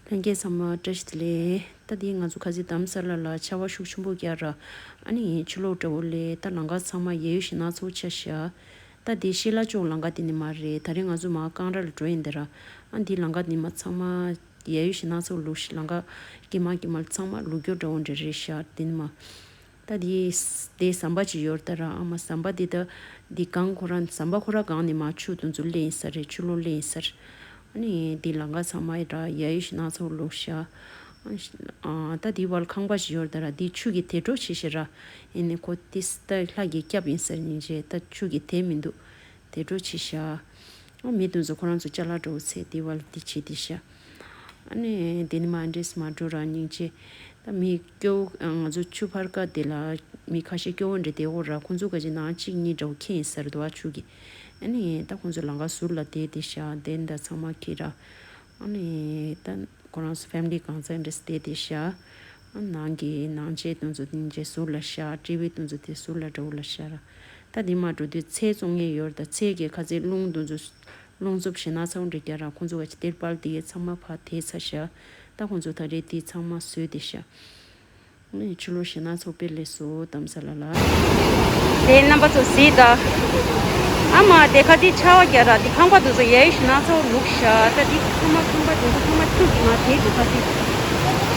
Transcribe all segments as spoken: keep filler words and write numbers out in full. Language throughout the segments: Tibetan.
ལྷན་རྒྱས་ཚང་མ་བཀྲ་ཤིས་བདེ་ལེགས། ད་འདི་ང་ཚོ་ཁ་སང་དྷ་རམ་ས་ལ་ལ་ཆར་པ་ཤུགས་ཆེན་པོ་བརྒྱབ་ར། ཨ་ནི་ཕྱི་ལོགས་འདྲ་བོ་ལས་ད་ལམ་ཁ་ཚང་མ་ཡ་ཡོ་ཞིང་ནགས་ཚལ་ཆགས་ཤག་ད་འདི་ཤི་ལ་ལྕོག་ལམ་ཁ་དེ་ནི་མ་རེད། ད་རེས་ང་ཚོ་མར་ཀང་ར་ལ་འགྲོ་ཡིན་དེ་ར། ཨ་འདི་ལམ་ཁ་ནི་མ་ཚང་མ་ཡ་ཡོ་ཞིང་ནགས་ཚལ་བླུགས་ཤག་ལམ་ཁ་གི་མ་གི་མ་ཚང་མ་བླུགས་རྒྱུ་འདྲ་བོ་འདྲ་རེད་ཤག་དེ་ནི་མ། ད་དེ་དེ་ཟམ་པ་ཅིག་ཡོད་ད་ར། ཨ་མ་ཟམ་པ་དེ་ད་དེ་སྒང་ཁོ་རང་ཟམ་པ་ཁོ་རང་སྒང་ནས་མར་ཆུ་དེ་ཚོ་སླེབས་ཡིན་ས་རེད། ཆུ་ལོག་སླེབས་ཡིན་ས་རེད། ཨ་ནི་དེ་ལམ་ཁ་ཚང་མ་ཡ་ར་ཡ་ཡོ་ཞིང་ནགས་ཚལ་བླུགས་ཤག་ཨ་ད་དེ་བར་ཁང་པ་ཞིག་ཡོད་ད་ར། དེ་ཆུ་གིས་དེད་འགྲོ་བྱེད་ཤག་ར། ཡིན་ནའི་ཁོ་དེ་ད་ལྷ་གིས་བསྐྱབས་ཡིན་ས་རེད། སྙིང་རྗེ། ད་ཆུ་གིས་དེད་མི་འདུག་དེད་འགྲོ་བྱེད་ཤག་ཨ་མི་དེ་ཚོ་ཁོ་རང་ཚོ་ཅ་ལག་འདྲ་བོ་འཚོལ་དེ་བར་དེ་བྱེད་དེ་ཤག་ཨ་ནི་དེ་ནི་མ་འདྲེས་མ་འགྲོ་ར། སྙིང་རྗེ། ད་མི་སྐྱོ་བོ་ང་ཚོ་ཆུ་ཕར་ཁ་དེ་ལ་མི་ཁ་ཤས་སྐྱོ་བོ་འདྲ་དེ་འོ་ར། ཁོང་ཚོ་ག་ཅིག་ནང་གཅིག་གཉིས་འདྲ་བོ་ཁེལ་ཡིན་ས་རེད་འདུག་ཨ་ཆུ་གིས། ཨ་ནི་ད་ཁོང་ཚོ་ལམ་ཁ་ཟུར་ལ་དེད་དེ་ཤག་དེ་འདྲ་ཚང་མ་ཁེལ་ར། ཨ་ནི་ད་ཁོ་རང་ཚོ་ཕེ་མི་ལི་གང་ཚང་འདྲ་དེད་དེ་ཤག་ཨ་ནང་གི་ནང་ཆས་དེ་ཚོ་དེ་འདྲ་ཟུར་ལ་ཤག་ཊི་ཝི་དེ་ཚོ་དེ་ཟུར་ལ་འདྲ་བོ་ལ་ཤག་ར། ད་དེ་མ་འགྲོ་དུས་ཚལ་བཙོང་མཁན་ཡོད་ར། ད་ཚལ་གྱི་ཁ་ཚལ་རླུང་དེ་ཚོ་རླུང་འཚུབ་ཞིང་ནགས་ཚལ་འདྲ་རྒྱག་ར། ཁོང་ཚོ་ག་ཅིག་ཏིར་པལ་དེ་གས་ཚང་མ་ཕར་དེད་ཚར་ཤག་ད་ཁོང་ཚོ་ད་རེས་དེ་ཚང་མ་བཟོས་དེ་ཤག་ཨ་ནི་ཕྱི་ལོགས་ཞིང་ནགས་ཚལ་དཔེ་ལེགས་སོ་དྷ་རམ་ས་ལ་ལ། དེ་རྣམ་པ་ཚོ་གཟིགས་དང་། ཨ་མ་དེ་ཁ་དེ་ཆར་པ་བརྒྱབ་ར། དེ་ཁང་པ་དེ་ཚོ་ཡ་ཡོ་ཞིང་ནགས་ཚལ་བླུགས་ཤག་ད་དེ་ཚང་མ་ཁང་པ་དེ་ཚོ་ཚང་མ་ཆུ་གིས་མར་དེད་འདུག་ཁ་དེ་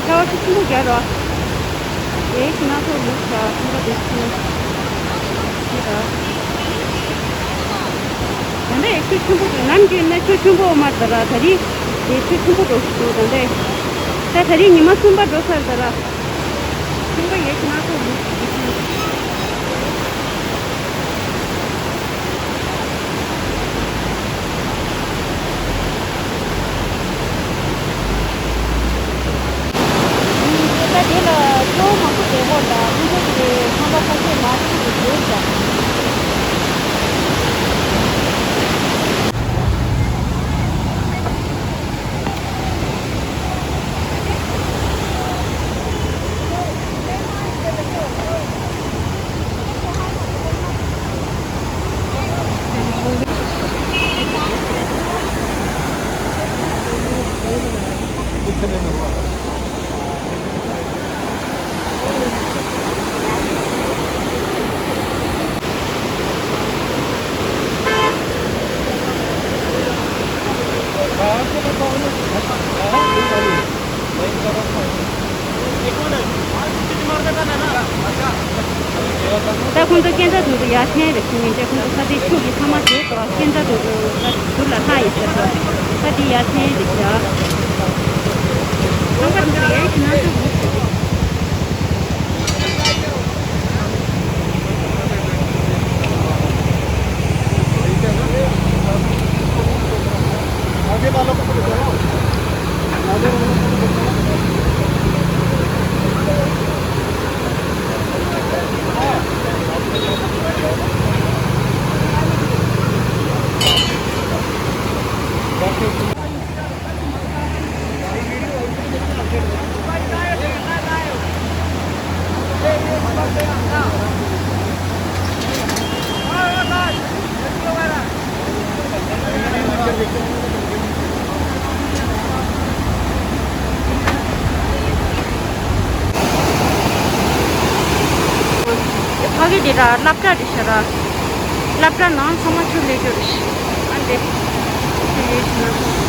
ཆར་པ་ཤུགས་ཆེན་པོ་བརྒྱབ་ར། ཡ་ཡོ་ཞིང་ནགས་ཚལ་བླུགས་ཤག་ཁང་པ་དེ་ཚོ་དེ་ར། ད་ལྟ་ཡ་ཆུ་ཆེན་པོ་འདུག་ནམ་རྒྱུན་ན་ཆུ་ཆེན་པོ་མ་རེད་ད་ར། ད་རེས་དེ་ཆུ་ཆེན་པོ་འགྲོ་བཞིན་འདུག་ད་ལྟ་ད་ད་རེས་ཉི་མ་གསུམ་པ་འགྲོ་ཚར་ད་ར། ཁང་པ་ཡ་ཡོ་ཞིང་ནགས་ཚལ་བླུགས་ཤག་ད་དེ་ལ་སྐྱེ་བོ་མང་པོ་བསྡད་ཡོད་ད། ཁོང་ཚོ་གི་ཁང་པ་ཁ་ཤས་མར་ཆུ་གིས་བུད་ཤག་ད་ཁོང་ཚོ་སྐས་འཛེག་དེ་ཚོ་ཡར་འཐེན་རེད་ཟེར་ནས། ད་ཁོང་ཚོ་ས་དེ་ཆུ་གིས་ཚང་མ་དེད་དོ། སྐས་འཛེག་དེ་ཚོ་ད་ཟུར་ལ་ལྷག་ཡོད་ཟེར་དོ། ས་དེ་ཡར་འཐེན་རེད་ཤག་ཁང་པ་དེ་ཚོ་ཡར་ཞིག་ན་ཚོད་འདུག་ཕ་གི་དེ་ལ་སློབ་གྲྭ་རེད་ཤག་ར། སློབ་གྲྭ་ནང་ཚང་མ་ཆུ་སླེབས་རྒྱུ་རེད་ཤག་ཨ་འདི། ཆུ་ཡོད་ཤག་ན།